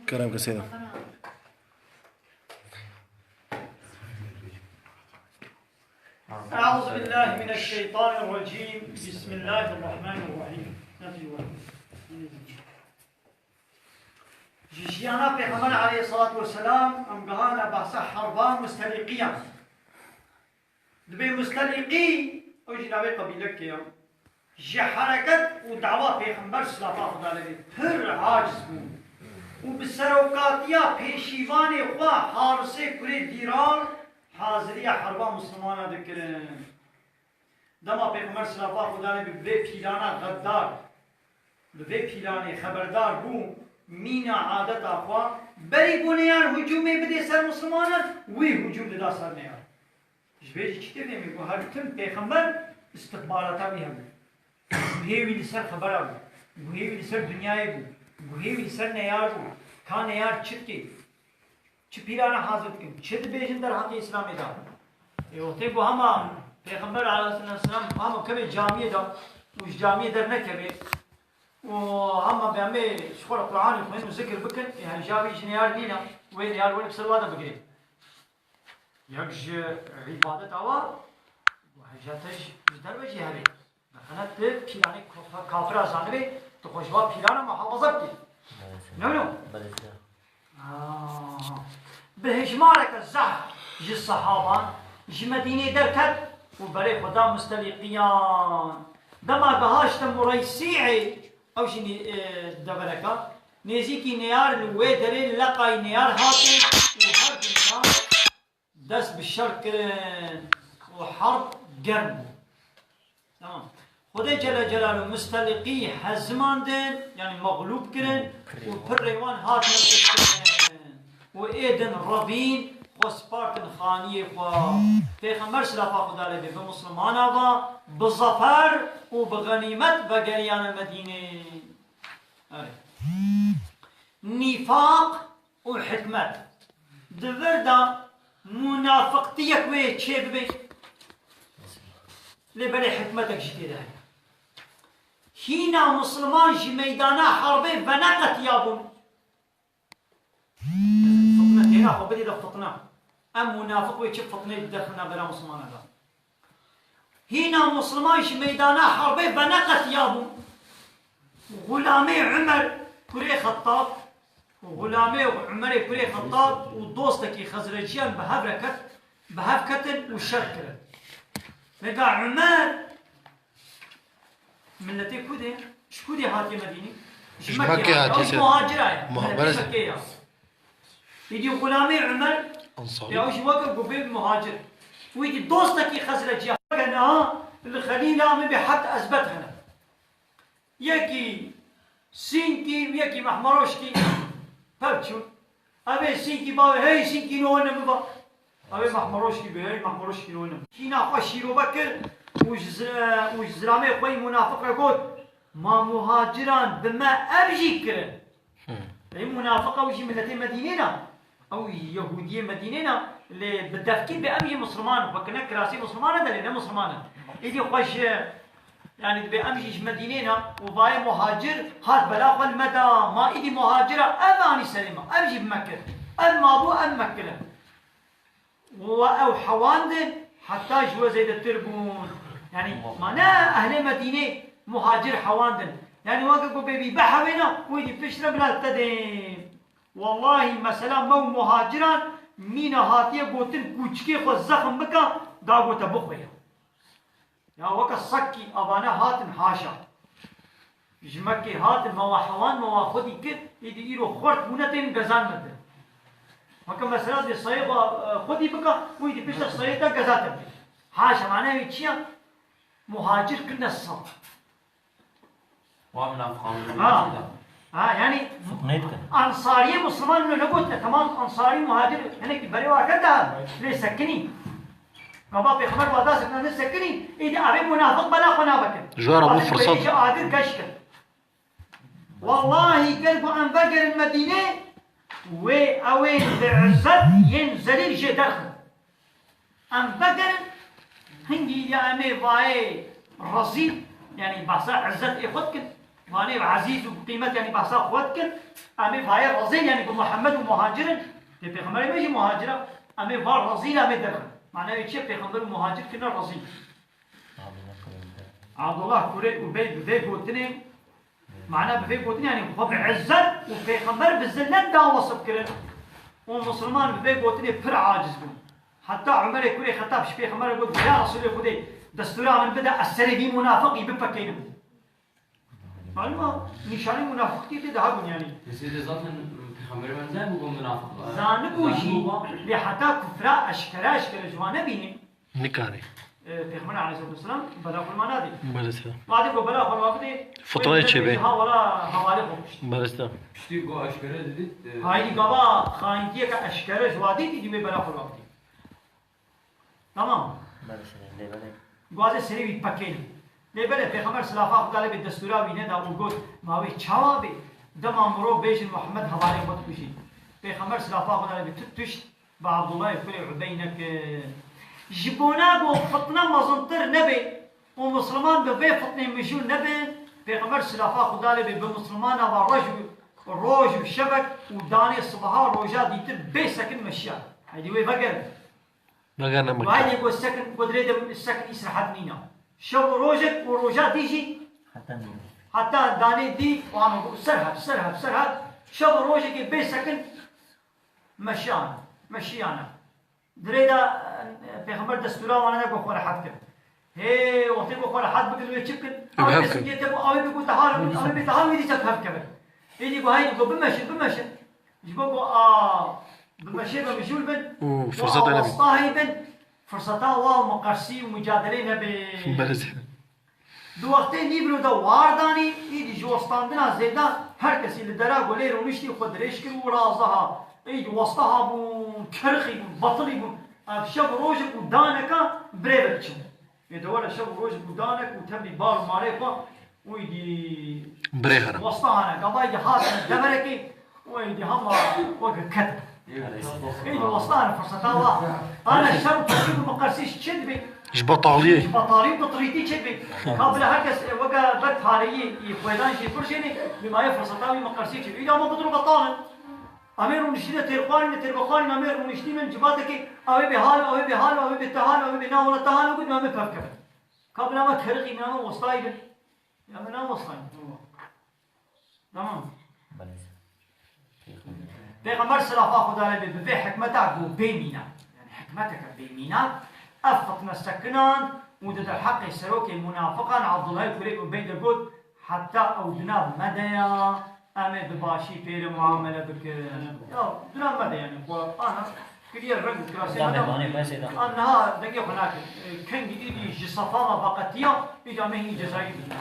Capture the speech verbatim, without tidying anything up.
Kerem ke Seyda. أعوذ بالله من الشيطان الرجيم. بسم الله الرحمن الرحيم. Ji jiyana Pêxember aleyhissalatu vesselam em gihane behsa herba Musteliqiyan. Dibê Musteliqî, ew jî navê qebîlekê ye, ji hereket û dawa Pêxember silafa Xuda lê bê pir aciz bû û bi serokatiya pêşîvanê xwe Harisê kurê Dîrar haziriya herba Mislimana dikirin. Dema Pêxember silafa Xuda lê bê bi vê pîlana xeddar, bi vê pîlanê xeberdar bû, mîna adeta xwe berî ku neyar hicûmê bidê ser Mislimanan, wî hicûm dida ser neyar. Ji vê jî çi tê fêmî ku her tim pêxember îstixbarata wî hebû. Guhê wî li ser xebera bû. Guhê wî li ser dinyayê bû. Guhê wî li ser neyar bû. Ka neyar çi dikê? Çi pîlana hazir dikin? Çi dibêjin derheqê Îslamê de? Ê, wextê ku hema Pêxember aleyhisselam hema kevê camiyê de û ji camiyê dernekevê û hema bi emê ji xwe re Qur'anê xwên û zikir bikin, ê, hêja wî ji neyar nîne, wê neyar were bi ser wa de bigirê. Yek ji îbadeta wa, hêja te ji, ji derve jî herê. Mexenet tu pîlanê kaf-, kafira zanibê, tu xwe ji wa pîlana muhafaza bikî. Belê. Ne wilo? Belê. Ah. Bi hejmareke zehf ji sehaban ji Medînê derket û berê xwe da Musteliqiyan. Dema gehiştin Muraysî'ê, ew jî nê-, e, devereka, nêzîkî neyar li wê derê leqayî neyar hatê û her du dest bi şer kirin û herb germ bû. Tamam. Xwedê Celle Celaluhu Musteliqî hezimandin, yanî mexlûb kirin û pirê wan hatine kuştin. Û êdin revîn xwe spartin xaniyê xwe. Pêxember silafa Xuda lê bê bi Muslimana va, bi zafer û bi xenîmet vegeriyane Medînê. Erê. Nîfaq û hikmet. Di vir de munafiqtiyek wê çêbibe. Lê belê hikmetek jî tê de heye. Hîna Musliman ji meydana herbê veneqetiyabûn. Fitne têna xwe bidî de fitne. Em munafiq wê çi fitneyê dide xina bera Muslimana de. Hîna Musliman ji meydana herbê veneqetiyabûn. Xulamê Umer kurê Xettab, xulamê Umerê kurê Xettab û dostekî Xezreciyan bi hev re ket, bi hev ketin û şer kirin. Vêga Umer, miletê ku de, ji ku de hatiye Medînê? Ji Ji Mekkê Mekkê hatiye, hatiye, ew jî sê-, muhacira ye. Muha-, Miletê belê. Mekkê ye. Îdî xulamê Umer, Ensarî. Ya, ew jî weke ku bê muhacir. Wî dî dostekî Xezreciya. Weke niha li Xelîla min bê heft ezbet hene. Yekî sînkî, yekî mehmeroşkî pevçûn. Ev ê sînkî bavê, hey sînkî no ne biba. Ew ê mehmeroşkî bê, hey mehmeroşkî no ne. Kîna xwe şîrobe kir û ji zi-, û ji zilamê xwe yî munafiq re got, ma muhaciran bi me ev jî kirin. Hı. Ê munafiq ew jî miletê Medînê ne. Ew Yehûdiyê Medînê ne, lê bi devkî bi em jî Misliman in. Xwe kirine kirasî Misliman e de lê ne Misliman in. Êdî xwe ji, yanî dibê em jî ji Medînê ne û vayê muhacir hat bela xwe li me da. Ma êdî muhacira ev anî serê me. Ev jî bi me kir. Ev mabû em me kirin. Wa ew hewandin heta ji we zêdetir bûn. Yanî ma ne ehlê Medînê muhacir hewandin. Yanî weke ku bêbî bihewêne, wê dî piştre bila te dê. Wellahî mesela me û muhaciran mîna hatiye gotin kûçikê xwe zexm bike, da gote bixwe ya. Ya weke sekî avane hatin haşa. Ji Mekkê hatin, me wa hewan, me wa xwedî kir, îdî îro xwert bûne tên gezan me de. Weke mesela dê sayê wa, e, xwedî bika, wî dî pişte sayê te geza te bike. Haşa, mane wî çi ya? Muhacir kirine sal. Wa munafiqan Ha. Ha, yani Fitneyê dikin. Ansariye Müslüman ne gotine, tamam, Ansari muhacir, hinek berê wa kete, lê sekinî. Gava Pêxember wa da sekine, ne sekinî, îdî avê munafiq bela xwe navekin. Ji we re bû Azîz firsat. Beyê ji agir geş kir. Wallahî ger ku em vegerin Medînê, wê ew ê bi izzet yên zelîl jê derxin. Em vegerin, hingî ya em ê vayê rezîl, yanî behsa izzet ê xwe dikin. Vanê ezîz û qîmet, yanî behsa xwe dikin. Em ê vayê razîn, yanî ku Muhammed û muhacir in. Tê pêxemberê me jî muhacir e. Em ê va razîn, em ê derxin. Manayê çi ye? Pêxember û muhacir kirine razîn. Abdullah kurê Ubey bi vê gotinê, mana bi vê gotinê, yanî xwe bi izzet û pêxember bi zillet da wesif kirin. Û misilman bi vê gotinê pir aciz bûn. Heta Umerê kurê Xetab ji pêxemberê got, "Ya Resûlê Xwedê, destûra min bide, ez serê vî munafiqî bipekeynim." Malum e, nîşanî munafiqî tê de hebûn yanî. Pêsê de zaten Pêxemberê me nezanîbû ku munafiq e. Zanibû jî, Zanibû ba. Lê heta kufra eşkere eşkere ji wan nebînî. Nikarî. E, Pêxember aleyhissalatu vesselam bela xwe ma nadî. Belê. Wadê ku bela xwe ma bidê, Fitrayê wê çê bê. Ha wala hevalê xwe kuşt. Belê. Piştî ku eşkere didît, e, Haydi gava xayintiyeke eşkere ji wadî dî, dî wê bela xwe ma bidê. Tamam. Belê, lê belê. Guazê serê wî pekêne. Lê belê Pêxember silafa Xwedê lê bê destûra wî neda û got, "Ma wê çawa bê? Dema mirov bêjin Muhammed hevalê xwe dikujî." Pêxember silafa Xwedê lê bê tu tişt bi Abdullahê kurê Ubey nekir. Ji bona ku fitne mezintir nebe û misilman bi vê fitnê mijûl nebin, Pêxember silafa Xwedê lê bê bi misilmana ve roj û, roj û şevek û danê sibaha roja dîtir bê sekin meşiya. Heydî wê vegerin. Vegerine Mekke. Vay lê ku sekin, ku dirê de sekin îsrehet nîna. Şev û rojek û roja dî jî Heta nîvê. Heta danê dî, û ama ku ser hat, ser hat, ser hat. Şev û rojekê bê sekin meşiyan, meşiyana. Dirê de, e, Pêxember destûra wana da ku xwe rehet kir. Hê, wextê ku xwe rehet bikin wê çi bikin? Ew Ew hev kesî kin. Yê te ku awê bi ku tehar bin, awê bi tehar wê dîsa hev kevin. Êdî ku haydi ku bimeşin, bimeşin. Ji bo ku a bimeşê ve mijûl bin, Û û firseta a nebin. Westahî bin, firseta wa miqersî û mucadelê nebê. Belê. Di wextê nîvro de war danî, îdî ji westandina zêde her kesî li dera golê rûniştî xwe dirêj kir û razaha. Îdî westaha bûn, kerixî bûn, betilî bûn. Ev şev rojek û daneka birêve diçin. Ê de were şev û rojek û danek û tevlî bar û marê xwe û îdî Birê here. Westahane, gavayî dî hatine deverekê û êdî hema weke ket. Êdî westahane firseta wa. Ana şer û pekî bi miqersî çi dibê? Ji betaliyê. Ji betalî û bitirîtî çi dibê? Ka bila her kes, e, weke ber tareyî, e, xwêdan jî pir jênê, bîmayê firseta wî miqersî çi? Îdî ama bidir betal in. Em ê rûniştî de têrxwarî ne têrbexwarî, em ê rûniştî min civatekê, ew ê bê hal, ew ê bê hal, ew ê bê te hal, ew ê bê na wele te hal, ew got, em ê pevkevin. Ka bila me kerixî, bila me westayî bin. Ya me na westayî. Tamam. Belê. Pêxember silafa Xwedê lê bê bi vê hikmeta ku bê mîna. Yani hikmeteke bê mîna. Ev fitne sekinan û di derheqê serokê munafiqan Abdullah kurê Ubey de got, heta ew duna me de ya, em ê bi başî pê re muamele bikin. Ya duna me de yani, ku ana kiriye reng û kirasê Ya me de. Mehmanê me zêde. An niha dengê xwe nakin. Kengî îdî ji sefa me veqetiya, îdî em ê hînî cezayî bidin.